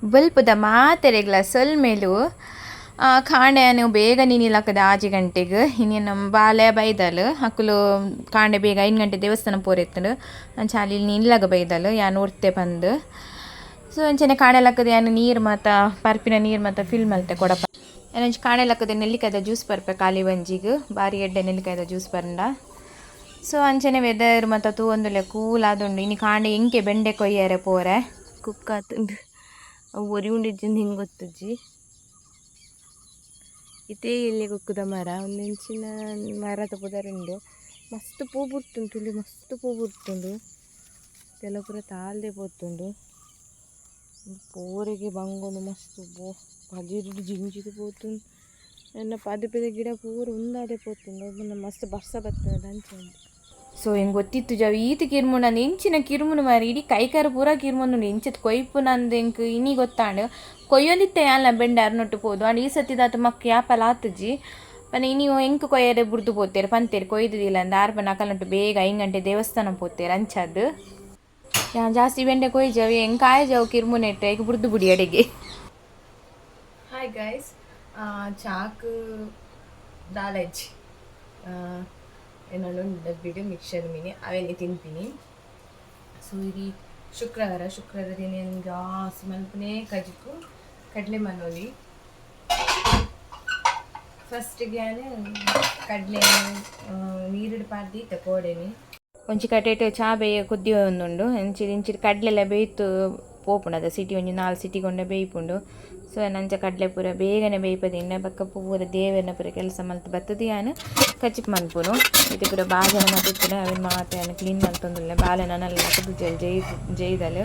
ಬೊಲ್ಪುದ ಮಾತೆರೆಗ್ಲ ಸೊಲ್ಮೆಲು. ಕಾಂಡೆ ಬೇಗ ನೀನಿಲಕ್ಕದ 6 ಗಂಟೆಗೆ. ಇನಿ ನಮ್ಮ ಬಾಲೆ ಬೈದಲ್. ಅಕುಲು ಕಾಂಡೆ ಬೇಗ 5 ಗಂಟೆ ದೇವಸ್ಥಾನ ಪೋರೆತ್ತುಂಡು. ಅಂಚ ಅಲ್ಲಿ ನಿಲ್ಲಗ ಬೈದಲ್, ಯಾನ್ ಒರ್ತೆ ಪಂದ್. ಸೊ ಅಂಚನೆ ಕಾಂಡೆ ಲಕ್ಕದ ಯಾನ್ ನೀರು ಮಾತ, ಪರ್ಪಿನ ನೀರು ಮಾತ ಫಿಲ್ ಮಲ್ತೆ ಕೊಡಪ. ಯಾನ್ ಒಂಜಿ ಕಾಂಡೆ ಲಕ್ಕದ ನೆಲ್ಲಿಕಾಯ್ದ ಜ್ಯೂಸ್ ಪರ್ಪೆ ಖಾಲಿ ಬಂಜಿಗ್. ಬಾರಿ ಎಡ್ಡೆ ನೆಲ್ಲಿಕಾಯ್ದ ಜ್ಯೂಸ್ ಪರ್ಂಡ. ಸೊ ಅಂಚನೆ ವೆದರ್ ಮಾತ ತೂವೊಂದುಲ್ಲೆ, ಕೂಲ್ ಆದುಂಡು. ಇನಿ ಕಾಂಡೆ ಎಂಕೆ ಬೆಂಡೆ ಕೊಯ್ಯರೆ ಪೋರೆ. ಕುಕ್ ಆತುಂಡು. ಅವು ಒರಿ ಉಂಡಿಜ್ಜಂದು ಹಿಂಗೆ ಗೊತ್ತುಜ್ಜಿ. ಇತೇ ಎಲ್ಯ ಕುಕ್ಕುದ ಮರ. ಒಂದೆಂಚಿನ ಮರದ ಪುದರುಂಡು. ಮಸ್ತ್ ಪೂ ಬುಡ್ತುಂಡು ತುಲಿ, ಮಸ್ತ್ ಪೂ ಬುಡ್ತುಂಡು. ಕೆಲವು ಪೂರ ತಾಲ್ದೆ ಪೋತುಂಡು. ಪೋರೆಗೆ ಬಂಗೊಂಡು ಮಸ್ತ್ ಬೋ ಪಜಿರ್ಡ್ ಜಿಂಜಿದ್ ಪೋತುಂಡು. ಎನ್ನ ಪದಿಪೆದ ಗಿಡ ಪೂರ ಉಂದಾದೆ ಪೋತುಂಡು. ಮಸ್ತ್ ಬರ್ಸ ಬರ್ತದೆ ಅಂಚ ಉಂಡು. ಸೊ ಎಂಕ್ ಗೊತ್ತಿತ್ತು ಜಾವ್ ಈತ್ ಕಿರ್ಮುನ. ಎಂಚಿನ ಕಿರ್ಮುನು ಮಾರಿ, ಇಡೀ ಕೈಕಾರ್ ಪೂರ ಕಿರ್ಮೊಂದುಂಡು. ಎಂಚತ್ ಕೊಯ್ಪುನಂದು ಎಂಕ್ ಇನಿ ಗೊತ್ತಾಂಡ್. ಕೊಯ್ಯೊಂದಿತ್ತೆ ಯಾನ್ಲ ಬೆಂಡೆ ಅರ್ನೊಟ್ಟು ಪೋದು. ಆಂಡ ಈ ಸತಿದಾತ ಮಕ್ಕು ಯಾಪಲ ಆತುಜಿ ಪಂಡ ಇನಿ ಎಂಕ್ ಕೊಯ್ಯರೆ ಬುಡ್ದು ಪೋತೇರು ಪಂತೇರು ಕೊಯ್ದುದಿಲ್ಲ ಅಂದ್. ಆರ್ ಪಂಡ ಅಕಲ್ನೊಟ್ಟು ಬೇಗ 5 ಗಂಟೆ ದೇವಸ್ಥಾನ ಪೋತೇರು. ಅಂಚದ್ ಯಾನ್ ಜಾಸ್ತಿ ಬೆಂಡೆ ಕೊಯ್ಜವು. ಎಂಕ್ ಆಯಜವು ಕಿರ್ಮುನೆಟ್ ಐಕ್ ಬುಡ್ದು ಬುಡಿ ಅಡೆಗೆ. ಹಾಯ್ ಗೈಸ್, ಚಾಕ್ ದಾಲಜ್ಜಿ ಏನೋ ಡಬ್ಬಿಡು ಮಿಕ್ಸರ್ ಮಿನಿ ಅವೇನೆ ತಿನ್ಪಿನಿ. ಸೊ ಇದು ಶುಕ್ರವಾರ. ಶುಕ್ರವಾರ ದಿನ ಜಾಸ್ತಿ ಮಲ್ಪುನೇ ಕಜಿಪು, ಕಡಲೆ ಮನೋಲಿ. ಫಸ್ಟಿಗೆ ನಾನು ಕಡಲೆ ನೀರಿಡು ಪಾಡ್ದು ಕೋಡೆನಿ. ಒಂಜಿ ಕಟೇಟ್ ಚಾ ಬೇಯ ಕುದ್ದಿ ಒಂದುಂಡು. ಇಂಚಿ ಇಂಚಿ ಕಡಲೆಲ್ಲ ಬೇಯ್ತು ಪೋಪುಂಡು. ಅದ ಸಿಟಿ ಒಂಜಿ ನಾಲ್ ಸಿಟಿ ಕೊಂಡೆ ಬೇಯ್ಪುಂಡು. ಸೊ ಅಂಚ ಕಡಲೆ ಪೂರ ಬೇಗನೆ ಬೇಯ್ಪದಿಂಡ. ಬೊಕ್ಕ ಪೂರ ದೇವೆರ್ನ ಪೂರ ಕೆಲಸ ಮಲ್ತ್ ಬತ್ತದ ಯಾನ್ ಕಜಿಪು ಮನ್ಪುನು. ಇತ್ತೆ ಪೂರ ಬಾಜನ ಮಾತ ಇತ್ತುಂಡ, ಅವೆನ್ ಮಾತ ಯಾನ್ ಕ್ಲೀನ್ ಮಲ್ತೊಂದುಲ್ಲೆ. ಬಾಲೆ ನನಲ ಲಕುದುಜಲ್, ಜೈ ಜೈದಲ್.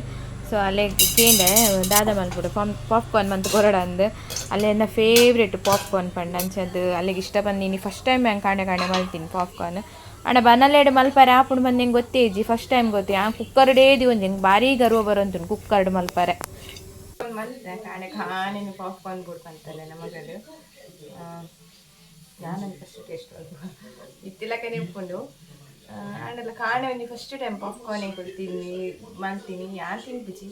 ಸೊ ಅಲ್ಲೇ ಕೇಂಡೆ, ದಾದ ಮಲ್ಪೊಡು, ಪಾಪ್ಕಾರ್ನ್ ಮಂತ್ ಕೊರಡ ಅಂದ್. ಅಲ್ಲೇ ಎನ್ನ ಫೇವ್ರೇಟ್ ಪಾಪ್ಕಾರ್ನ್ ಪಂಡ. ಅಂಚದ್ ಅಲ್ಲಿಗೆ ಇಷ್ಟ ಬಂದಿನಿ. ಫಸ್ಟ್ ಟೈಮ್ ಯಾನ್ ಕಾಂಡೆ ಕಾಂಡೆ ಮಲ್ತೀನಿ ಪಾಪ್ಕಾರ್ನ್. ಆಂಡ ಬನಲೆಡ್ ಮಲ್ಪರೆ ಆಪುಂಡು ಪಂದ್ ಎಂಕ್ ಗೊತ್ತೇ ಇಜ್ಜಿ. ಫಸ್ಟ್ ಟೈಮ್ ಗೊತ್ತಿ. ಆ ಕುಕ್ಕರ್ಡೇ ಒಂಜಿ ಎಂಕ್ ಬಾರಿ ಗರ್ವ ಬರೋಂತುಂಡು ಕುಕ್ಕರ್ಡ್ ಮಲ್ಪರೆ. ಮಲ್ತೆ ಕಾಣೆ ಕಾಣೆನೆ ಪಾಪ್ಕಾರ್ನ್ ಬೋಡು ಪಂತಲ್ಲ ನಮ್ಮ ಮಗಳು. ನಾನು ಫಸ್ಟ್ ಟೇಸ್ಟ್ ಇತ್ತಿಲಕನೆ ಉಪ್ಪುಂಡು. ಆಂಡಲ ಕಾಣೆ ಒಂಜಿ ಫಸ್ಟ್ ಟೈಮ್ ಪಾಪ್ಕಾರ್ನ್ ಕೊಡ್ತೀನಿ ಮಲ್ತೀನಿ. ಯಾನ್ ತಿನ್ಪುಜಿ,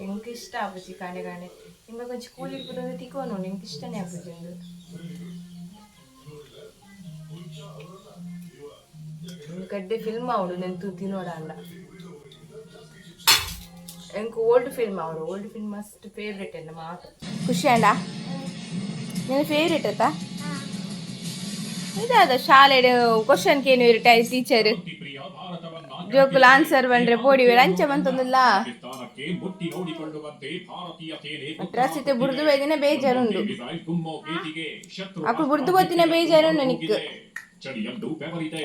ಎಂಕ್ ಇಷ್ಟ ಆಪುಜಿ. ಕಾಣೆ ಕಾಣೆ ನಿಮಗೆ ಒಂಜಿ ಕೂಲಿ ಇಡ್ಬೋದು ತಿಕ್ಕೋನು, ಎಂಕ್ ಇಷ್ಟನೇ ಆಪುಜಿ. ಉಂದು ಒಂದು ಕಡ್ಡೆ ಫಿಲ್ಮ್ ಆವಡು ನೆಂತು ತಿನ್ನೋಡ ಅಂಡ. ಎಂಕ್ ಓಲ್ಡ್ ಫಿಲ್ಮ್ ಆವಡು. ಓಲ್ಡ್ ಫಿಲ್ಮ್ ಮಸ್ತ್ ಫೇವ್ರೆಟ್ ಎಲ್ಲ ಮಾತು. ಖುಷಿ ಅಲ್ಲ? ನಿನ್ನ ಫೇವ್ರೇಟ್ ಆತಾ ಇದಾದ? ಶಾಲೆಡ್ ಕ್ವಶನ್ ಕೇನು ಟೀಚರ್, ಜೋಕುಲು ಆನ್ಸರ್ ಬಂದ್ರೆ ಪೋಡಿ ಅಂಚ ಬಂತಂದಿಲ್ಲ. ರಸಿತೆ ಬುಡ್ದು ಬೈದಿನ ಬೇಜಾರುಂಡು. ಅಕುಲು ಬುಡ್ದು ಬತ್ತಿನ ಬೇಜಾರುಂಡು ನಿಕ್.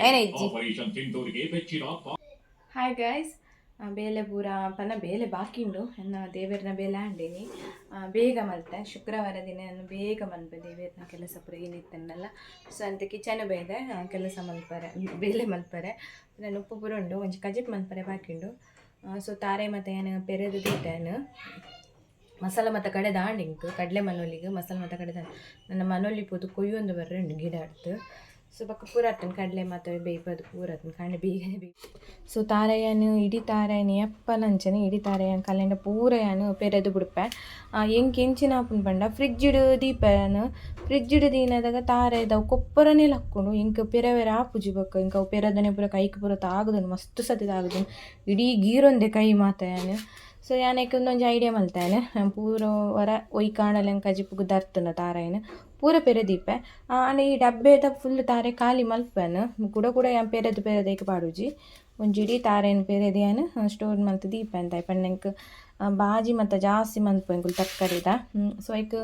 ಏನ ಇಜ್ಜಿ. ಹಾಯ್ ಗೈಸ್, ಬೇಲೆ ಪೂರ ಪನ್ನ ಬೇಲೆ ಬಾಕಿ ಉಂಡು. ಎನ್ನ ದೇವೆರ್ನ ಬೇಲೆ ಆಂಡೇನಿ. ಬೇಗ ಮಲ್ತೆ. ಶುಕ್ರವಾರ ದಿನ ನಾನು ಬೇಗ ಮನ್ಪೆ. ದೇವೆರ್ನ ಕೆಲಸ ಪೂರ ಏನಿತ್ತನ್ನಲ್ಲ. ಸೊ ಅಂತ ಕಿಚನ್ ಬೇದೆ ಕೆಲಸ ಮಲ್ಪರೆ, ಬೇಲೆ ಮಲ್ಪರೆ. ನಾನು ಉಪ್ಪು ಪೂರ ಉಂಡು. ಒಂಜಿ ಕಜಿಪ್ ಮಲ್ಪರೆ ಬಾಕಿ ಉಂಡು. ಸೊ ತಾರೆ ಮತ್ತು ಏನು ಪೆರೆದು ದೀತೇನು. ಮಸಾಲ ಮತ್ತು ಕಡೆ ದಾಂಡಿಂಕ್ ಕಡಲೆ ಮನೋಲಿಗೆ ಮಸಾಲ ಮತ್ತು ಕಡೆ ನನ್ನ ಮನೋಲಿ ಪೋದು ಕೊಯ್ಯೊಂದು ಬರ್ರೆ ಉಂಡು ಗಿಡ ಅಡ್ತು. ಸೊ ಬೊಕ್ಕ ಪೂರ ಆತನ್ ಕಡಲೆ ಮತ್ತು ಬೇಯ್ಪದು ಪೂರ ಆತನ್ ಕಾಂಡೆ ಬೇಗನೆ ಬೇಯ್. ಸೊ ತಾರೆಯನ್ ಇಡೀ ತಾರೆಯನ್ ಎಪ್ಪಲ ಅಂಚನೆ ಇಡೀ ತಾರೆಯನ್ ಕಲೆಂಡ ಪೂರ ಯಾನ್ ಪೆರೆದು ಬುಡ್ಪೆ. ಎಂಕ್ ಎಂಚಿನ ಆಪುಂಡು ಪಂಡ, ಫ್ರಿಜ್ಡ್ ದೀಪೆ ಯಾನ್. ಫ್ರಿಜ್ಡ್ ದೀನದಾಗ ತಾರೆದ ಕೊಪ್ಪರನೇ ಲಕ್ಕುಂಡು. ಎಂಕ್ ಪೆರವೆರೆ ಆಪುಜಿ. ಬೊಕ್ಕ ಎಂಕ್ ಅವು ಪೆರದನೆ ಪೂರ ಕೈಕ್ ಪೂರ ತಾಗುದುಂಡು. ಮಸ್ತ್ ಸತಿ ತಾಗುದುಂಡು. ಇಡೀ ಗೀರೊಂದೆ ಕೈ ಮಾತ ಯಾನ್. ಸೊ ಯಾನ್ ಐಕ್ ಉಂದೊಂಜಿ ಐಡಿಯಾ ಮಲ್ತೇನೆ. ಪೂರ ಒರ ಒಯ್ಕಾಂಡಲ ಕಜಿಪುಗು ದರ್ತುಂಡ ತಾರಾಯಿನ್ ಪೂರ ಪೆರೆ ದೀಪೆ. ಆಂಡ ಈ ಡಬ್ಬೆದ ಫುಲ್ ತಾರೆ ಖಾಲಿ ಮಲ್ಪೆನ್. ಕುಡ ಕುಡ ಯಾನ್ ಪೆರೆದು ಪೆರೆದು ಐಕ್ ಪಾಡುಜಿ. ಒಂಜಿ ಇಡೀ ತಾರೆನ್ ಪೆರೆದು ಯಾನ್ ಸ್ಟೋರ್ ಮಲ್ತ್ ದೀಪೆ. ಅಂತ ಪಂಡ ಎಂಕ್ ಬಾಜಿ ಮಾತ ಜಾಸ್ತಿ ಮನ್ಪು ಎಂಕುಲು ತರಕಾರಿದ. ಸೊ ಐಕ್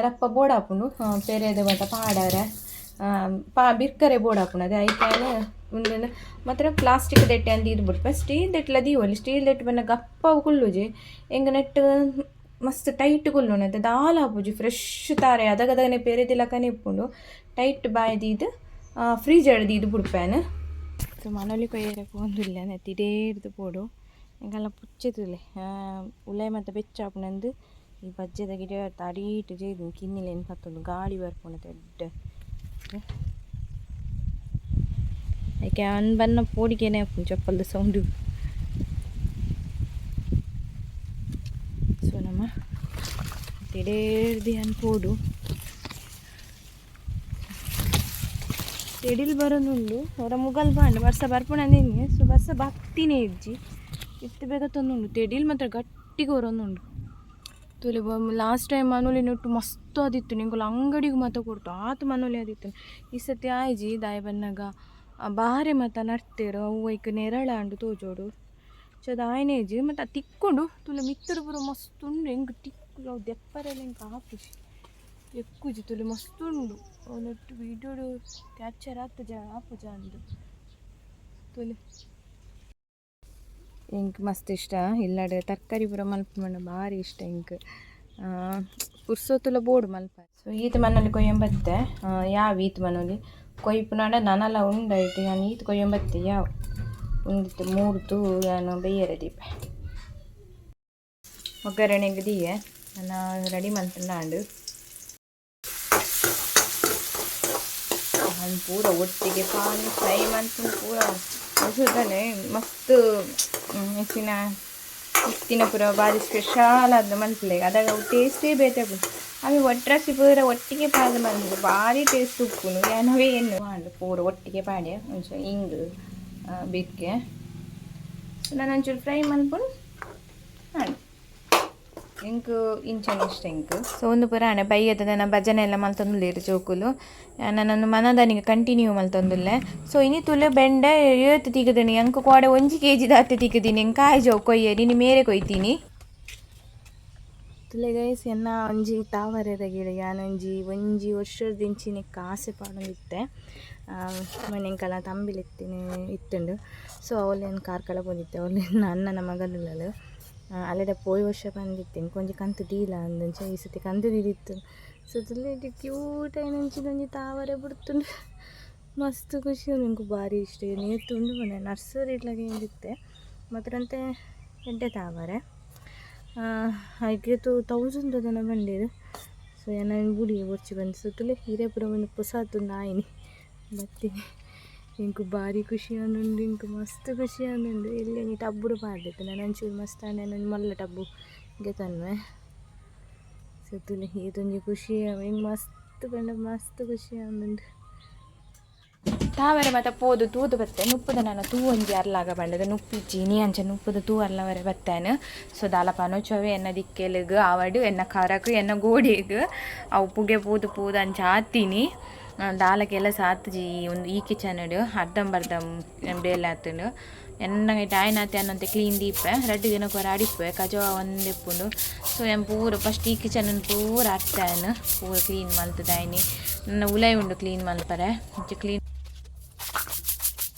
ರಪ್ಪ ಬೋಡಾಪುಂಡು ಪೆರೆದು ಮಾತ ಪಾಡರೆ, ಪಾ ಬಿರ್ಕರೆ ಬೋಡಾಪುಂಡು. ಅದೇ ಐಕ್ ಯಾನ್ ಉಂದೆನ್ ಮಾತ್ರ ಪ್ಲಾಸ್ಟಿಕ್ ದೆಟ್ಟೆ ಅಂದ್ ದೀದ್ ಬುಡ್ಪೆ. ಸ್ಟೀಲ್ ದೆಟ್ಲ ದೀವೊಲಿ. ಸ್ಟೀಲ್ ದೆಟ್ ಪಂಡ ಗಪ್ಪ ಕುಲ್ಲುಜಿ. ಎಂಕ್ ನೆಟ್ ಮಸ್ತ್ ಟೈಟ್ ಕುಲ್ಲುಂಡು ಅತ್ತೆ ದಾಲ ಆಪುಜಿ. ಫ್ರೆಶ್ ತಾರೆ ಅದಗದಗನೆ ಪೆರೆದಿಲಕನೆ ಇಪ್ಪುಂಡು. ಟೈಟ್ ಬಾಯಿ ದೀದ್ ಫ್ರೀಜರ್ ದೀದ್ ಬುಡ್ಪೇನ್. ಸೊ ಮನೋಲಿ ಕೊಯ್ಯರೆ ಪೋಂದುಲ್ಲೆ ನೆತ್ತಿಡೇರ್ದು ಪೋಡು. ಎಂಕಲ್ನ ಪುಚ್ಚೆ ತೂಲೆ, ಉಲಾಯಿ ಮಾತ ಬೆಚ್ಚ ಆಪುಂಡಂದು ಈ ಬಜ್ಜೆದ ಗಿಡ ಅಡೀಟ್ ಜೈದು ಕಿನ್ನಿಲೆನ್ ಪತ್ತೊಂದು ಗಾಳಿ ಬರ್ಪುಂಡು ಎಡ್ಡೆ. ಐಕೆ ಅನ್ ಬನ್ನ ಪೋಡಿಗೆನೆ ಆಪುಂಡು ಚಪ್ಪಲ್ದ ಸೌಂಡು. ಸೊ ನಮ್ಮ ತೆಡೇರ್ದಿ ಅನ್ಪೋಡು ತೆಡಿಲ್ ಬರೋನುಂಡು ಹೊರ ಮುಗಲ್ ಬಾಂಡ್ ಬರ್ಸ ಬರ್ಪುಣಂದಿನಿ. ಸೊ ಬರ್ಸ ಬತ್ತಿನೇ ಇಜ್ಜಿ, ಇತ್ತು ಬೇಗ ತಂದುಂಡು. ತೆಡಿಲ್ ಮಾತ್ರ ಗಟ್ಟಿಗೆ ಹೊರೊಂದುಂಡು. ತುಲೆ ಲಾಸ್ಟ್ ಟೈಮ್ ಮನೋಲಿ ನೆಟ್ಟು ಮಸ್ತ್ ಆದಿತ್ತು. ನಿಂಕುಲು ಅಂಗಡಿಗೆ ಮಾತ ಕೊಡ್ತು ಆತು ಮನೋಲಿ ಆದಿತ್ತು. ಈ ಸತಿ ಆಯ್ಜಿ ದಾಯ ಬನ್ನಗ ಬಾರೆ ಮಾತ ನಡ್ತೇರು, ಅವು ಐಕ್ ನೆರಳಾಂಡು ತೋಜೋಡು. ಸೊ ಅದು ಆಯ್ನೇ ಇಜ್ಜಿ ಮತ್ತು ಅದು ತಿಕ್ಕೊಂಡು. ತುಲೆ ಮಿತ್ತರು ಪೂರ ಮಸ್ತ್ ಉಂಡು. ಎಂಕ್ ತಿಕ್ಕು ಅವು ದೆಪ್ಪರೆಲ್ಲ ಎಂಕ್ ಆಪುಜಿ, ಎಕ್ಕುಜಿ. ತುಲೆ ಮಸ್ತ್ ಉಂಡು. ನೆಟ್ಟು ವೀಡಿಯೋಡು ಕ್ಯಾಪ್ಚರ್ ಆತುಜ ಆಪುಜ ಅಂದು. ತುಲೆ ಎಂಕ್ ಮಸ್ತ್ ಇಷ್ಟ ಇಲ್ಲಡೆ ತರಕಾರಿ ಪೂರ ಮಲ್ಪುಂಡ ಭಾರಿ ಇಷ್ಟ ಎಂಕ್. ಪುರ್ಸೊತ್ತುಲ ಬೋಡು ಮಲ್ಪ. ಸೊ ಈತ್ ಮನೊಲಿ ಕೊಯ್ಯಂಬತ್ತೆ ಯಾವ ಈತ್ ಮನೊಲಿ ಕೊಯ್ಪುನಾಡ ನನಲ ಉಂಡೈಟ್ ಯಾನ್ ಈತ್ ಕೊಯ್ಯಂಬತ್ತೆ ಯಾವ ಉಂದಿತ್ತು ಮೂರ್ದು ಯಾನು ಬೇಯರೆ ದೀಪ ಒಗ್ಗರಣೆಗೆ ದೀಯೆ. ನಾನು ರೆಡಿ ಮಲ್ತಂಡ ನಾನು ಪೂರ ಒಟ್ಟಿಗೆ ಪಾನ್ ಫ್ರೈ ಮಲ್ಪುಂಡು ಪೂರ ಔಷಧನೆ ಮಸ್ತ್ ಹೆಚ್ಚಿನ ಇತ್ತಿನ ಪೂರ ಬಾರಿ ಸ್ಪೆಷಲ್ ಆದ್ ಮಲ್ಪುಲೆ. ಅದಾಗ ಅವು ಟೇಸ್ಟೇ ಬೇತೆ. ಅವೆ ಒಟ್ರಾಸಿ ಪೂರ ಒಟ್ಟಿಗೆ ಪಾದ ಮಲ್ಪುಂಡು, ಭಾರಿ ಟೇಸ್ಟ್ ಉಪ್ಪುನು. ಯಾನವೇ ಏನು ಆಂಡ್ ಪೂರ ಒಟ್ಟಿಗೆ ಪಾಡ್ಯ ಒಂಚೂರು ಇಂಗು ಬಿಕ್ಕೆ. ಸೊ ನಾನು ಒಂಚೂರು ಫ್ರೈ ಮಲ್ಪುಂಡು ಆಂಡ್ ಎಂಕ್ ಇಂಚನೆ ಇಷ್ಟ ಎಂಕ್. ಸೊ ಒಂದು ಪೂರ ಆಂಡ ಬಯ್ಯದ ನನ್ನ ಭಜನೆ ಎಲ್ಲ ಮಲ್ತೊಂದುಲ್ಲೆರ್ ಜೋಕುಲು. ನನ್ನನ್ನು ಮನದಾನಿಗೆ ಕಂಟಿನ್ಯೂ ಮಲ್ತೊಂದುಲ್ಲೆ. ಸೊ ಇನಿ ತುಲೆ ಬೆಂಡೆ ಏತ್ ತಿಕ್ಕುದಿನಿ ಎಂಕ್ ಕೋಡೆ 1 ಕೆಜಿ ದಾತೆ ತಿಕ್ಕುದಿನಿ. ಎಂಕ್ ಆಯ್ಜೋ ಕೊಯ್ಯೆ, ಇನಿ ಮೇರೆ ಕೊಯ್ತೀನಿ. ತುಲೆ ಗೈಸ್, ಎನ್ನ ಒಂಜಿ ತಾವರೆದ ಗಿಡ. ಯಾನ್ ಒಂಜಿ ಒಂಜಿ ವರ್ಷದಿಂಚಿನ ಆಸೆ ಪಾಡೊಂದಿತ್ತೆ. ಮೊನ್ನೆ ಎಂಕಲ್ನ ತಂಬಿಲ ಇತ್ತಿನಿ ಇತ್ತುಂಡು. ಸೊ ಅವಳು ಕಾರ್ಕಳ ಪೋದಿತ್ತೆ. ಅವಳು ಅಣ್ಣನ ಮಗಲುಲ್ಲಳು. ಅಲ್ಲೆಡ ಪೋಯಿ ವರ್ಷ ಬಂದಿತ್ತೆ. ಇಂಕೊಂಜಿ ಕಂತು ದೀಲ ಅಂದಂಚ ಈ ಸತಿ ಕಂತು ದೀದಿತ್ತು. ಸೊ ತುಲೆ ಕ್ಯೂಟ್ ಆಯಿನಂಚಿನ ಒಂಜಿ ತಾವರೆ ಬುಡ್ತುಂಡು. ಮಸ್ತ್ ಖುಷಿ ಉಂಡು. ಎಂಕ್ ಭಾರಿ ಇಷ್ಟ. ನೇತು ಉಂಡು ಮೊನ್ನೆ ನರ್ಸರಿ ಇಡ್ಲಾಗ ಮಾತ್ರಂತೆ ಎಡ್ಡೆ ತಾವರೆ. ಐಕೆ 1000 ದನ ಬಂದಿರು. ಸೊ ಯಾನ್ ಬುಡಿಯೆ ಬೊರ್ಚಿ ಬಂದು. ಸೊ ತುಲೆ ಇರೆ ಪೂರ ಒಂಜಿ ಪೊಸಾತುಂಡು ಆಯಿನಿ ಬತ್ತಿನಿ. ಎಂಕ್ ಭಾರಿ ಖುಷಿ ಆಂಡುಂಡು, ಎಂಕ್ ಮಸ್ತ್ ಖುಷಿ ಆಂಡುಂಡು. ಎಲ್ಲಿ ಒಂಜಿ ಟಬ್ಬುಡು ಪಾಡ್ದಿತ್ತು. ನನ ಒಂಚೂರು ಮಸ್ತ್ ಆಂಡ ಒಂಜಿ ಮಲ್ಲ ಟಬ್ಬು ಗೆತೊನ್ವೆ. ಸೊ ತುಲೆ ಏತೊಂಜಿ ಖುಷಿ, ಎಂಕ್ ಮಸ್ತ್ ಪಂಡ ಮಸ್ತ್ ಖುಷಿ ಆಂಡುಂಡು. ತಾವರೆ ಮಾತ ಪೋದು ತೂದು ಬತ್ತೆ. ನುಪ್ಪುದ ನನ ತೂ ಒಂಜಿ ಅರ್ಲಾಗ ಬಂಡದ ನುಪ್ಪಿಜ್ಜಿ ನೀ ಅಂಚ ನುಪ್ಪುದ ತೂ ಅರ್ಲವರೆ ಬತ್ತೇನೆ. ಸೊ ದಾಲ ಪನೋಚವೆ ಎನ್ನ ದಿಕ್ಕೆಲುಗು ಆವಡು ಎನ್ನ ಖರಕು ಎನ್ನ ಗೋಡೆಗ್ ಅವು ಪುಗೆ ಪೂದು ಪೂದು ಅಂಚ ಆತೀನಿ. ದಾಲ ಕೆಲಸ ಆತುಜಿ. ಒಂದು ಈ ಕಿಚನ್ ಅರ್ಧಂಬರ್ಧಂ ಬೇಲೆ ಆತುಂಡು. ಎನ್ನ ಆಯ್ನಾತೆ ಅನ್ನಂತೆ ಕ್ಲೀನ್ ದೀಪೆ. 2 ದಿನಕ್ಕೆ ಹೊರ ಅಡಿಪ್ಪೆ ಕಜವ ಒಂದೆಪ್ಪುಂಡು. ಸೊ ಎನ್ ಪೂರ ಫಸ್ಟ್ ಈ ಕಿಚನ್ ಪೂರ ಅರ್ತಾನು ಪೂರ ಕ್ಲೀನ್ ಮಲ್ತದಾಯ್ನಿ. ನನ್ನ ಉಲೈ ಉಂಡು ಕ್ಲೀನ್ ಮಲ್ಪರೆ ಇಂಚ ಕ್ಲೀನ್.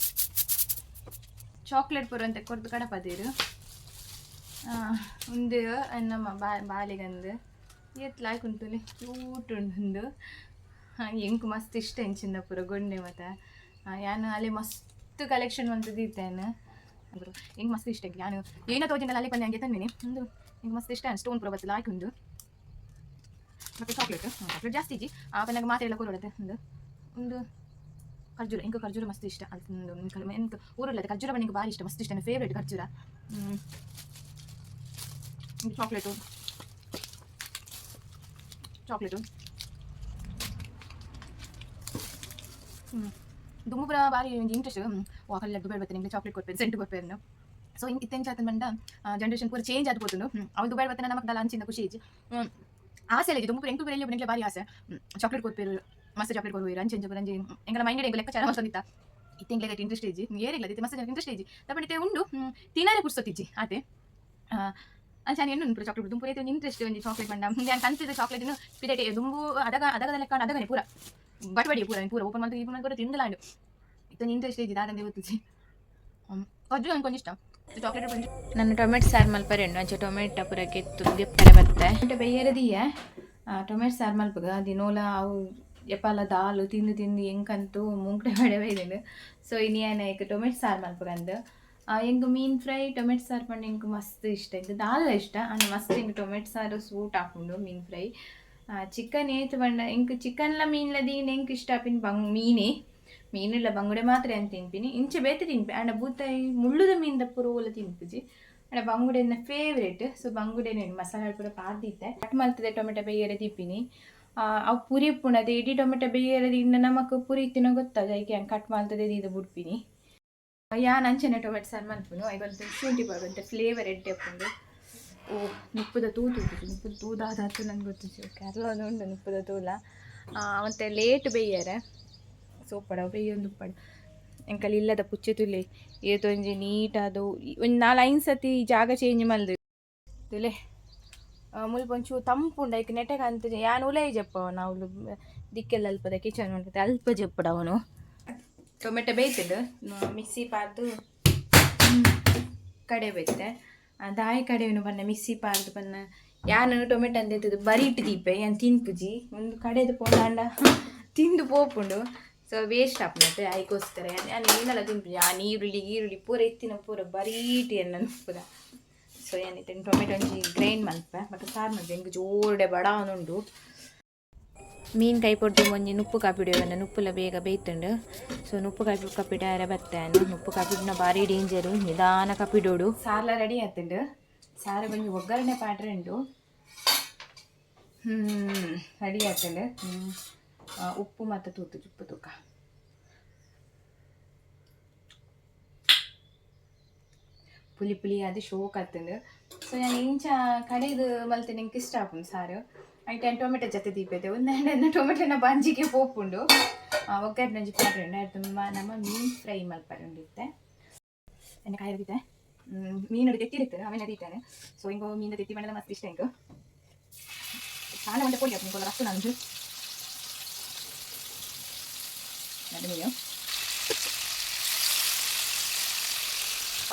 ಚಾಕ್ಲೇಟ್ ಪೂರ ಅಂತ ಕೊರ್ದು ಕಡಪದಿರು. ಉಂದು ನಮ್ಮ ಬಾಲಿಗಂದು ಏತ್ ಲಾಯ್ಕ್ ಉಂಟುಲೆ, ಕ್ಯೂಟ್ ಉಂಡು. ಎಂಕ್ ಮಸ್ತ್ ಇಷ್ಟ ಇಂಚಿಂದ ಪೂರ ಗೊಂಡೆ ಮತ. ಯಾನ್ ಅಲೆ ಮಸ್ತ್ ಕಲೆಕ್ಷನ್ ಮಲ್ತುದಿತ್ತೇನೆ. ಎಂಕ್ ಮಸ್ತ್ ಇಷ್ಟ. ಯಾನ್ ಏನ ತೋಜಿಂಡಲ ಅಲೆ ಪಂದೆ ಹಂಗೆ ತನ್ನಿನಿ. ಉಂದು ಎಂಕ್ ಮಸ್ತ್ ಇಷ್ಟ. ಸ್ಟೋನ್ ಪೂರ ಬತ್ತು ಲಾಯ್ಕ್ ಉಂಡು. ಮತ್ತೆ ಚಾಕ್ಲೇಟ್, ಚಾಕ್ಲೇಟ್ ಜಾಸ್ತಿ ಇಜ್ಜಿ. ಆ ಪನ್ನಗ ಮಾತ್ರೆ ಎಲ್ಲ ಕೊರೊಡತ್ತೆ. ಉಂದು ಉಂದು ಖರ್ಜೂರ. ಎಂಕ್ ಖರ್ಜೂರ ಮಸ್ತ್ ಇಷ್ಟ. ಎಂಕ್ ಊರುಲ್ಲದೆ ಖರ್ಜೂರ ಬಣ್ಣ ಭಾರಿ ಇಷ್ಟ, ಮಸ್ತ್ ಇಷ್ಟ, ನನ್ನ ಫೇವ್ರೇಟ್ ಖರ್ಜೂರ. Chocolate, chocolate. ದುಮ್ಮು ಪೂರ ಭಾರಿ ಒಂಜಿ ಇಂಟ್ರೆಸ್ಟ್. ಓ ಅಕಲ್ಲ ದುಬೈ ಬರ್ತೀನಿ, ನಿಂಗೆ ಚಾಕ್ಲೇಟ್ ಕೊರ್ಪೇರು, ಸೆಂಟ್ ಕೊರ್ಪೇರು. ಸೊ ಇತ್ತೆ ಎಂಚ ಆತಂಡ್ ಪಂಡ ಜನರೇಷನ್ ಪೂರ ಚೇಂಜ್ ಆದ್ ಪೋತುಂಡು. ಅವು ದುಬೈ ಬರ್ತಾನೆ ನಮಕ್ ದಾಲ ಅಂಚಿನ ಖುಷಿ ಇಜ್ಜಿ, ಆಸೆ ಇಲ್ಲ. ದುಮ್ಮು ಪೂರ ಎಂಕು ಪೂರ ಎಲ್ಲಿ ಭಾರಿ ಆಸೆ. ಚಾಕ್ಲೇಟ್ ಕೊರ್ಪೇರು, ಮಸ್ತ್ ಚಾಕ್ಲೇಟ್ ಕೊರ್ಪೇರು, ಅಂಚೆ ಅಂಚೆ ಪೂರ ಅಂಚೆ ಎಂಕಲ ಮೈಂಡ್ ಎಂಕ್ ಲೆಕ್ಕಾಚಾರ ಮಲ್ತೊಂದಿತ್ತ. ಇತ್ತೆ ಎಂಕ್ಲೆಗ್ ಇಂಟ್ರೆಸ್ಟ್ ಇಜ್ಜಿ, ಏರೆಗ್ಲ ಇತ್ತೆ ಮಸ್ತ್ ಜನಕ್ಕೆ ಇಂಟ್ರೆಸ್ಟ್ ಇಜ್ಜಿ. ತಪ್ಪಂಡ ಇತ್ತೆ ಉಂಡು, ತಿನರೆ ಪುರ್ಸೊತ್ತಿಜ್ಜಿ ಆತೆ. ಅಂಚ ಎಣ್ಣು ಪೂರ ಚಾಕ್ಲೇಟ್ ದುಂಬು ಒಂಜಿ ಇಂಟ್ರೆಸ್ಟ್ ಒಂಜಿ ಚಾಕ್ಲೇಟ್ ಪಂಡ. ಯಾನ್ ಕಂತಿದ ಚಾಕ್ಲೇಟ್ ಪಿದಟೆ ದುಂಬು ಅದಗ ಅದಗದ ಲೆಕ್ಕ ಅದಗನೆ ಪೂರ ಬಟ್ಬಡಿ ಪೂರ ಪೂರ ಓಪನ್ ಮಲ್ತು ಓಪನ್ ಮಲ್ತು ತಿಂದಲಾಂಡು. ಇತ್ತೊಂದು ಇಂಟ್ರೆಸ್ಟ್ ಇಜ್ಜಿ, ದಾದಂದೆ ಗೊತ್ತಿಜ್ಜಿ. ಖರ್ಜೂರ ನಂಗೆ ಇಷ್ಟ, ಚಾಕ್ಲೇಟ್. ನಾನು ಟೊಮೆಟೊ ಸಾರು ಮಲ್ಪರೆ ಉಂಡು. ಅಂಚೆ ಟೊಮೆಟೊ ಪೂರ ಕೆತ್ತು ದೆಪ್ಪರೆ ಬತ್ತೆ. ಟೊಮೆಟೊ ಬೆಯ್ಯರೆ ದೀಯ. ಟೊಮೆಟೊ ಸಾರು ಮಲ್ಪಗ ದಿನೋಲ ಅವು ಎಪಾಲ ದಾಲು ತಿಂದು ತಿಂದು ಎಂಕಂತೂ ಮೂಂಕಡೆ ಬಡೆ ಬೈದುಂಡು. ಸೊ ಇನಿ ಯಾನ್ ಐಕ್ ಟೊಮೆಟೊ ಸಾರು ಮಲ್ಪಗಂದು. ಎಂಕ್ ಮೀನ್ ಫ್ರೈ ಟೊಮೆಟೊ ಸಾರು ಪಂಡ ಎಂಕ್ ಮಸ್ತ್ ಇಷ್ಟ. ಎಂಕ್ ದಾಲ ಇಷ್ಟ ಅಂಡ ಮಸ್ತ್ ಎಂಕ್ ಟೊಮೆಟೊ ಸಾರು ಸೂಟ್ ಆಪುಂಡು. ಮೀನ್ ಫ್ರೈ, ಚಿಕನ್ ಏತ್ ಪಂಡ ಎಂಕ್ ಚಿಕನ್ಲ ಮೀನ್ಲ ದೀಂಡ ಎಂಕ್ ಇಷ್ಟ ಆಪಿನ ಬಂಗ್ ಮೀನೇ. ಮೀನುಲ ಬಂಗುಡೆ ಮಾತ್ರ ಯಾನ್ ತಿನ್ಪಿನಿ. ಇಂಚ ಬೇತೆ ತಿನ್ಪೆ, ಆಂಡ ಬೂತಾಯಿ ಮುಳ್ಳುದ ಮೀನ್ದ ಪೂರ ಓಲ ತಿನ್ಪುಜಿ. ಅಂಡ ಬಂಗುಡೆ ಎನ್ನ ಫೇವ್ರೇಟ್. ಸೊ ಬಂಗುಡೆ ಮಸಾಲೆ ಪೂರ ಪಾರ್ದಿತ್ತೆ, ಕಟ್ ಮಲ್ತದೆ ಟೊಮೆಟೊ ಬೇಯರೆ ದೀಪಿನಿ. ಅವು ಪುರಿ ಉಪ್ಪುಂಡು, ಇಡೀ ಟೊಮೆಟೊ ಬೇಯರೆ ಇನ್ನ ನಮಕ್ ಪುರಿ ಇತ್ತಿನ ಗೊತ್ತಾದ, ಐಕೆ ಕಟ್ ಮಲ್ತದೆ ಇದು ಬುಡ್ಪಿನಿ. ಯಾನ್ ಅಂಚನೆ ಟೊಮೆಟೊ ಸಾರು ಮಲ್ಪುನು. ಐಗೊಂತೆ ಶುಂಠಿ ಪಾಡುವಂತೆ, ಫ್ಲೇವರ್ ಎಡ್ಡೆ ಉಪ್ಪುಂಡು. ಓ, ನುಪ್ಪುದ ತೂ ತೂಪುಜಿ, ನುಪ್ಪುದ ತೂ ದಾದಾತು ನಂಗೆ ಗೊತ್ತಿಜ್ಜಿ. ಕೇರಳ ಉಂಡು ನುಪ್ಪುದ ತೂಲ. ಮತ್ತೆ ಲೇಟ್ ಬೇಯರೆ ಸೋಪಡ ಬೇಯೊಂದು ಉಪ್ಪಡು. ಎಂಕಲ್ ಇಲ್ಲದ ಪುಚ್ಚೆ ತುಲೆ, ಏತೊಂಜಿ ನೀಟಾದು ಒಂಜಿ ನಾಲ್ ಐನ್ ಸತಿ ಜಾಗ ಚೇಂಜ್ ಮಲ್ದು ತುಲೆ. ಮುಲ್ಪ ಒಂಚೂರು ತಂಪುಂಡು, ಐಕ್ ನೆಟೆ ಅಂತ ಯಾನ್ ಉಲೈ ಜಪ್ಪ ನಾವು ದಿಕ್ಕೆಲ್ಲ ಅಲ್ಪದ ಕಿಚನ್ ಉಂಟು, ಅಲ್ಪ ಜಪ್ಪಡ ಅವನು. ಟೊಮೆಟೊ ಬೇಯ್ತುಂಡು, ಮಿಕ್ಸಿ ಪಾರ್ದು ಕಡೆ ಬೇಯ್ತೆ. ದಾಯಿ ಕಡೆವನು ಬಣ್ಣ ಮಿಕ್ಸಿ ಪಾರ್ದು ಬಣ್ಣ. ಯಾನ್ ಟೊಮೆಟೊ ಅಂದೆತ್ತದು ಬರಿಟ್ ದೀಪೆ, ಯಾನ್ ತಿನ್ಪುಜಿ. ಒಂದು ಕಡೆದು ಪೋಂಡಾಂಡ ತಿಂದು ಪೋಪುಂಡು, ಸೊ ವೇಸ್ಟ್ ಆಪುಂಡು. ಐಕೋಸ್ಕರ ಯಾನ್ ಏನೆಲ್ಲ ತಿನ್ಪುಜಿ. ಆ ನೀರುಳ್ಳಿ ಗೀರುಳ್ಳಿ ಪೂರ ಇತ್ತಿನ ಪೂರ ಬರೀಟಿ ಎನ್ನ ಪೂರ. ಸೊ ಏನಿತ್ತು, ಟೊಮೆಟೊ ಒಂಜಿ ಗ್ರೈಂಡ್ ಮಲ್ಪೆ ಮತ್ತು ಸಾರು ಮಲ್ಪೆ. ಎಂಕ್ ಜೋರುಡೆ ಬಡ ಉಂಡು. ಮೀನು ಕೈ ಪೊಡ್ದು ಒಂಜಿ ನುಪ್ಪು ಕಾಪಿಡುವೆ. ನುಪ್ಪುಲ ಬೇಗ ಬೇಯ್ತುಂಡು. ಸೊ ನುಪ್ಪು ಕಾಪಿ ಕಪಿಡಾರೆ ಬತ್ತೆ. ನುಪ್ಪು ಕಾಪಿಡುನ ಭಾರಿ ಡೇಂಜರು, ನಿಧಾನ ಕಪಿಡೋಡು. ಸಾರ್ಲ ರೆಡಿ ಆತುಂಡು. ಸಾರು ಒಂಜಿ ಒಗ್ಗರಣೆ ಪಾಡ್ರೆ ಉಂಡು. ರೆಡಿ ಆತುಂಡು. ಉಪ್ಪು ಮತ್ತು ತೂತು ಉಪ್ಪು ತೂಕ. ಪುಲಿ ಪುಲಿ ಅದು ಶೋಕ್ ಆತುಂಡು. ಸೊ ನಾನು ಇಂಚ ಕಡೆದು ಮಲ್ತೆ ನಿಂಗೆ ಇಷ್ಟ ಆಪುಂಡು ಸಾರು. ಐಟ್ ಟೊಮೆಟೊ ಜೊತೆ ದೀಪೈತೆ ಒಂದು ಟೊಮೆಟೊನ ಬಂಜಿಗೆ ಪೋಪುಂಡು. ಒಗ್ಗರಣೆ ಒಂಜಿ ಪಾಡ್ರೆ ಉಂಡು. ಆಯ್ತು, ನಮ್ಮ ಮೀನು ಫ್ರೈ ಮಲ್ಪರೆ ಉಂಡಿತ್ತೆ. ಎಣ್ಣೆ ಕಾಯಿರುತ್ತೆ. ಮೀನು ತೆತ್ತಿರುತ್ತೆ, ಆಮೇಲೆ ದೀತಾನೆ. ಸೊ ಇಂಗೋ ಮೀನು ತೆತ್ತಿ ಬಣ್ಣದ ಮಸ್ತ್ ಇಷ್ಟ ಇಂಗು. చాలా వంట పొడి ఇంకో రక్తం ನಂದು ಮೀನು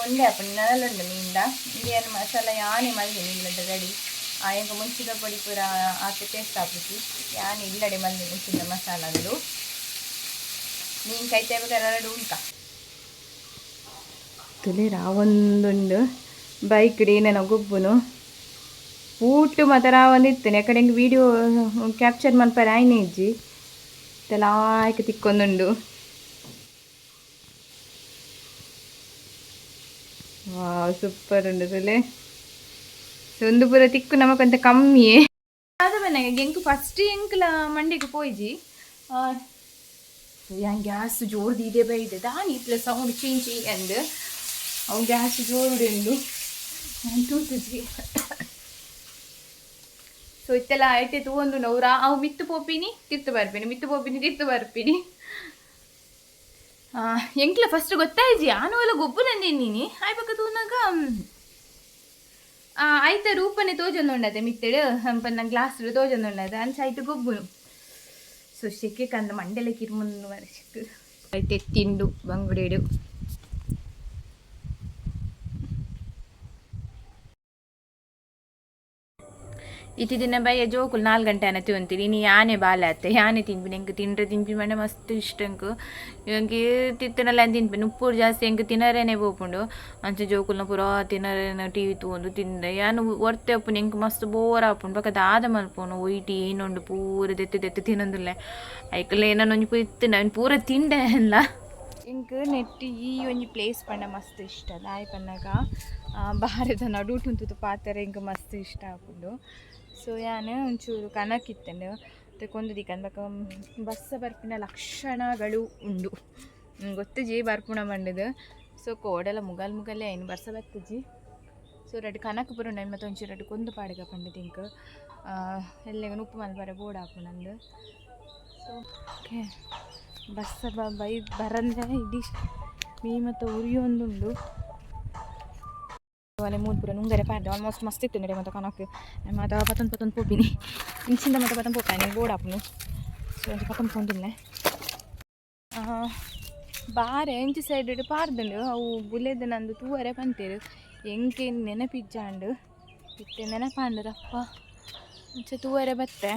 ಒಂದೇ ಆಪುಂಡು ನರಳುಂಡು ಮೀನ್ದ. ಇಂಡಿಯನ್ ಮಸಾಲ ಯಾನೆ ಮಲ್ದಿನಿ ಇಲ್ಲದ ರೆಡಿ. ಎಂಕ್ ಮುಂಚಿದ ಪೊಡಿ ಪೂರ ಆತೆ ಟೇಸ್ಟ್ ಆಪುಜಿ. ಯಾನ್ ಇಲ್ಲಡೆ ಮಲ್ದಿನಿ ಮುಂಚಿನ ಮಸಾಲಂದು. ಮೀನು ಕೈತೆ ಬೇಕಾದ್ರೆ ಉಂಟ ತುಲೆ ರಾವೊಂದುಂಡು. ಬೈಕ್ ಏನೇನೋ ಗೊಬ್ಬುನು ಊಟ ಮಾತ್ರ ರಾವೊಂದಿತ್ತೇನೆ. ಯಾಕಡೆ ಎಂಕ್ ವೀಡಿಯೋ ಕ್ಯಾಪ್ಚರ್ ಮಲ್ಪರೆ ಆಯ್ನೆ ಇಜ್ಜಿ. ಲಾಯ್ಕ್ ತಿಕ್ಕೊಂದುಂಡು. ವಾವ್, ಸೂಪರ್ ಉಂಡು ತುಲೆ. ಒಂದು ಪೂರ ತಿಕ್ಕು ನಮಕಂತ ಕಮ್ಮಿಯೇ ಅದು ಬನ್ನಾಗ. ಎಂಕ್ ಫಸ್ಟ್ ಎಂಕ್ಲ ಮಂಡಿಗೆ ಪೋಯ್ಜಿ. ಯಾನ್ ಗ್ಯಾಸ್ ಜೋರು ದೀದೆ ಬೈದೆ ದಾನಿ ಇತ್ಲ ಸೌಂಡ್ ಚೀಂಚಿ ಅಂದ್. ಅವು ಗ್ಯಾಸ್ ಜೋರು ಉಂಡು, ನಾನು ತೂತುಜಿ. ಸೊ ಇತ್ತೆಲ್ಲ ಐತೆ ತೂವೊಂದು ಅವ್ರ. ಅವು ಮಿತ್ತು ಪೋಪಿನಿ ತಿರ್ತು ಬರ್ಪಿನಿ, ಮಿತ್ತು ಪೋಪಿನಿ ತಿರ್ತು ಬರ್ಪಿನಿ. ಎಂಕ್ಲ ಫಸ್ಟ್ ಗೊತ್ತಾಯ್ಜಿ, ಆನು ಎಲ್ಲ ಗೊಬ್ಬು ನಂದಿನಿ. ಆಯ್ಪಕ್ಕ ತೂನಾಗ ಐತ ರೂಪನೆ ತೋಜೊಂದುಂಡತೆ ಮಿತ್ತೆಡು ಪನ್ನ ಗ್ಲಾಸ್ ತೋಜೊಂದುಂಡತೆ. ಅಂಚ ಐತ ಗೊಬ್ಬುನು. ಸೊ ಶೆಕೆ ಕಂದ ಮಂಡೆಲೆ ಕಿರ್ಮುಂದು ಮರಶಕ್ ಐತೆ ತಿಂಡು ಬಂಗುಡೆಡು. ಇತಿ ದಿನ ಬಯ್ಯ ಜೋಕುಲು 4 ಗಂಟೆ ಅನ್ನ ತಿಂತೀನಿ. ಇನಿ ಯಾನೆ ಬಾಲೆ ಅತ್ತೆ ಯಾನೆ ತಿನ್ಪಿನಿ. ಎಂಕ್ ತಿಂಡ್ರೆ ತಿನ್ಪಿ ಮಂಡೆ ಮಸ್ತ್ ಇಷ್ಟ ಎಂಕ್. ಎಂಕ್ ತಿತ್ತನಲ್ಲ ತಿನ್ಪಿ ಉಪ್ಪು ಜಾಸ್ತಿ ಎಂಕ್ ತಿನರೇನೆ ಪೋಪುಂಡು. ಅಂಚ ಜೋಕುಲ್ನ ಪೂರ ತಿನರೇನ ಟಿವಿ ತೂವೊಂದು ತಿಂದೆ. ಯಾನ್ ಒರ್ತೆ ಉಪ್ಪುನು, ಎಂಕ್ ಮಸ್ತ್ ಬೋರ್ ಆಪುಂಡು. ಬೊಕ ದಾದ ಮಲ್ಪುನು, ಒಯ್ಟಿ ಏನುಂಡು ಪೂರ ದೆತ್ತಿ ದೆತ್ತಿ ತಿನ್ನೊಂದುಲ್ಲೆ. ಐಕುಲ ಏನನ ಒಂಜಿ ಪೂರ ಇತ್ತುಂಡ ಅವ್ನು ಪೂರ ತಿಂಡೆ ಎಲ್ಲ. ಎಂಕ್ ನೆಟ್ಟಿ ಈ ಒಂಜಿ ಪ್ಲೇಸ್ ಪಂಡ ಮಸ್ತ್ ಇಷ್ಟ. ದಾಯೆ ಪನ್ನಗ ಬಾರೆದ ನಡುಟು ಉಂತುದು ಪಾತೆರ ಎಂಕ್ ಮಸ್ತ್ ಇಷ್ಟ ಆಪುಂಡು. ಸೊ ಯಾನ್ ಒಂಚೂರು ಕನಕಿತ್ತುಂಡು ಕೊಂದು ದಿಕ್ಕಂದ್. ಬೊಕ ಬರ್ಸ ಬರ್ಪಿನ ಲಕ್ಷಣಗಳು ಉಂಡು, ಗೊತ್ತುಜಿ ಬರ್ಪುಣ ಪಂಡುದು. ಸೊ ಕೋಡೆಲ ಮುಗಲ್ ಮುಗಲೇ ಐನ್ ಬರ್ಸ ಬತ್ತುಜಿ. ಸೊ ರಡ್ಡ್ ಕನಕ್ ಪೂರ ಉಂಡು ಮತ್ತು ಒಂಚೂರು ರಡ್ಡ್ ಕೊಂದು ಪಾಡ್ಗ ಪಂಡುದು. ಎಂಕ್ ಎಲ್ಲೆಗ್ ನುಪ್ಪು ಮಲ್ಪರೆ ಬೋಡಾಪುಂಡು. ಸೊ ಓಕೆ, ಬರ್ಸ ಬೈ ಬರಂದೆ ಇಡೀ ಮೀ ಮತ್ತು ಉರಿಯೊಂದುಂಡು. ಒಲೆ ಮೂಲು ಪೂರ ನುಂಗರೆ ಪಾಡ್ದೆ. ಆಲ್ಮೋಸ್ಟ್ ಮಸ್ತ್ ಇತ್ತು ನಡೆ ಮತ್ತು ಕನಕ್ ಮತ್ತು ಪತ್ತೊಂದು ಪತ್ತೊಂದು ಪೋಪಿನಿ ಇಂಚಿಂದ ಮತ್ತು ಪತ್ತೊಂದು ಪೋಪಾನೆ ಬೋಡಾಪುಂಡು. ಸೊ ಒಂಜಿ ಪತ್ತೊಂದು ಪೋಂದುಲ್ಲೆ. ಬಾರೆ ಎಂಚಿ ಸೈಡ್ ಪಾರ್ದುಂಡು. ಅವು ಬುಲೆದ್ ನಂದು ತೂವರೆ ಪಂತೇರು. ಎಂಕೆ ನೆನಪಿಜ್ಜಾಂಡು, ಇತ್ತೆ ನೆನಪಾಂಡರಪ್ಪ. ಅಂಚ ತೂವರೆ ಬತ್ತೆ.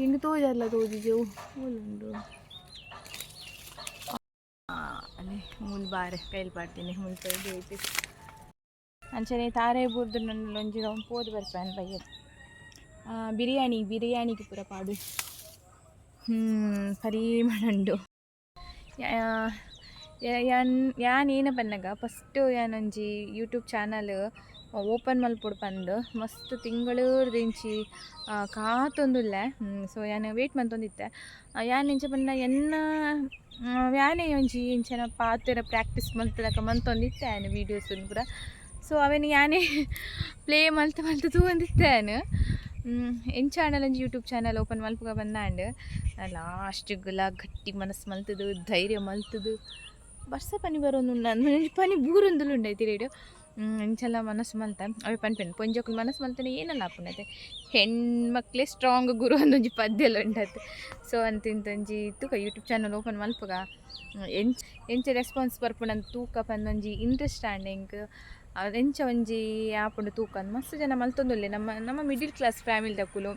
ಎಂಕ್ ತೋಜಲ್ಲ ತೋಜಿಜೆ ಉಂಡು. ಅಲ್ಲಿ ಮೂಲು ಬಾರೆ ಕೈಲಿ ಪಾಡ್ತೀನಿ ಮುಲ್ಪ ಐತಿ. ಅಂಚನೆ ತಾರೆ ಬೂರ್ದು ನನ್ನ ಒಂಜಿ ರೌಂಡ್ ಪೋದು ಬರ್ಪೇನು ಬಯ್ಯ. ಬಿರಿಯಾನಿ ಬಿರಿಯಾನಿಗೆ ಪೂರ ಪಾಡು ಪರಿಮಳ ಉಂಡು. ಯಾನ್ ಯಾನ್ ಏನ ಪನ್ನಗ ಫಸ್ಟ್ ಯಾನೊಂಜಿ ಯೂಟ್ಯೂಬ್ ಚಾನಲ್ ಓಪನ್ ಮಲ್ಪೊಡು ಪಂದ್ ಮಸ್ತ್ ತಿಂಗಳುರ್ದಿಂಚಿ ಕಾತೊಂದುಲ್ಲೆ. ಸೊ ಯಾನ್ ವೇಟ್ ಮಲ್ತೊಂದಿತ್ತೆ. ಯಾನ್ ಎಂಚ ಪಂಡ ಎನ್ನ ಯಾನೇ ಒಂಜಿ ಇಂಚನ ಪಾತೆರ ಪ್ರಾಕ್ಟೀಸ್ ಮಲ್ತುಲಕ ಮಲ್ತೊಂದಿತ್ತೆ ಯಾನ್ ವೀಡಿಯೋಸ್ ಪೂರ. ಸೊ ಅವೆನ್ ಯಾನೇ ಪ್ಲೇ ಮಲ್ತ್ ಮಲ್ತ್ ತೂವೊಂದಿತ್ತೆ ಯಾನ್. ಎಂಚ ಆಂಡಲ ಒಂಜಿ ಯೂಟ್ಯೂಬ್ ಚಾನಲ್ ಓಪನ್ ಮಲ್ಪುಗ ಪಂದಾಂಡ್. ಲಾಸ್ಟ್ಗುಲ ಗಟ್ಟಿ ಮನಸ್ಸು ಮಲ್ತುದು, ಧೈರ್ಯ ಮಲ್ತುದು, ಬರ್ಸ ಪನಿ ಬರೊಂದುಂಡು, ಒಂಜಿ ಪನಿ ಬೂರೊಂದುಲ ಉಂಡು ಐತಿರೇಡ್. ಇಂಚಲ ಮನಸ್ಸು ಮಲ್ತ. ಅವೆ ಪನ್ಪೆನ್, ಪೊಂಜೋಕುಲು ಮನಸ್ಸು ಮಲ್ತನೆ ಏನಲ್ಲ ಆಪುಂಡತೆ, ಹೆಣ್ಮಕ್ಳೇ ಸ್ಟ್ರಾಂಗ್ ಗುರು ಅಂದೊಂಜಿ ಪದ್ಯಲ ಉಂಡತೆ. ಸೊ ಅಂತಿಂತೊಂಜಿ ತೂಕ, ಯೂಟ್ಯೂಬ್ ಚಾನಲ್ ಓಪನ್ ಮಲ್ಪುಗ, ಎಂಚ ಎಂಚ ರೆಸ್ಪಾನ್ಸ್ ಬರ್ಪುಂಡು ತೂಕ ಪಂದೊಂಜಿ ಇಂಟ್ರೆಸ್ಟ್ ಆಂಡ್ ಎಂಕ್. ಎಂಚ ಒಂಜಿ ಆಪುಂಡು ತೂಕ. ಮಸ್ತ್ ಜನ ಮಲ್ತೊಂದುಲ್ಲೆ. ನಮ್ಮ ನಮ್ಮ ಮಿಡಿಲ್ ಕ್ಲಾಸ್ ಫ್ಯಾಮಿಲಿ ದಕುಲು.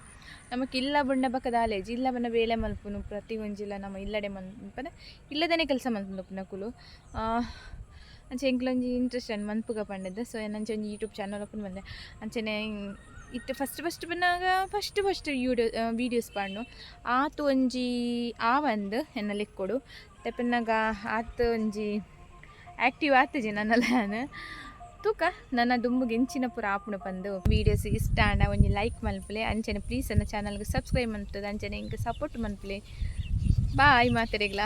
ನಮಕ್ ಇಲ್ಲ ಬುಂಡ ಬೊಕ ದಾಲೇಜಿ ಇಲ್ಲ ಬನ್ನ ಬೇಲೆ ಮಲ್ಪುನು. ಪ್ರತಿ ಒಂಜಿಲ ನಮ್ಮ ಇಲ್ಲಡೆ ಮನ್ಪನೆ, ಇಲ್ಲದನೆ ಕೆಲಸ ಮಲ್ತೊಂದುಪ್ಪುನಕುಲು. ಅಂಚ ಎಂಕ್ಲೊಂಜಿ ಇಂಟ್ರೆಸ್ಟ್ ಆಂಡ್ ಮನ್ಪುಗ ಪಂಡದ್. ಸೊ ಯಾನ್ ಅಂಚ ಒಂಜಿ ಯೂಟ್ಯೂಬ್ ಚಾನಲ್ ಓಪನ್ ಮಲ್ದೆ. ಅಂಚನೆ ಇತ್ತೆ ಫಸ್ಟ್ ಫಸ್ಟ್ ಪನ್ನಗ ಫಸ್ಟ್ ಫಸ್ಟ್ ವೀಡಿಯೋಸ್ ಪಾಡ್ನು. ಆತ್ ಒಂಜಿ ಆವಂದ್ ಎನ್ನ ಲೆಕ್ಕೊಡು. ಪನ್ನಗ ಆತ್ ಒಂಜಿ ಆ್ಯಕ್ಟಿವ್ ಆತಿಜಿ ನನ್ನಲ ಯಾನ್. ತೂಕ, ನನ್ನ ದುಂಬುಗ್ ಎಂಚಿನ ಪೂರ ಆಪುಂಡು ಪಂದು. ವೀಡಿಯೋಸ್ ಇಷ್ಟ ಆಂಡ ಒಂಜಿ ಲೈಕ್ ಮಲ್ಪುಲೆ. ಅಂಚನೆ ಪ್ಲೀಸ್ ಎನ್ನ ಚಾನಲ್ಗೆ ಸಬ್ಸ್ಕ್ರೈಬ್ ಮಲ್ತದ ಅಂಚನೆ ಎಂಕ್ ಸಪೋರ್ಟ್ ಮಲ್ಪುಲೆ. ಬಾಯ್ ಮಾತೆರೆಗ್ಲ.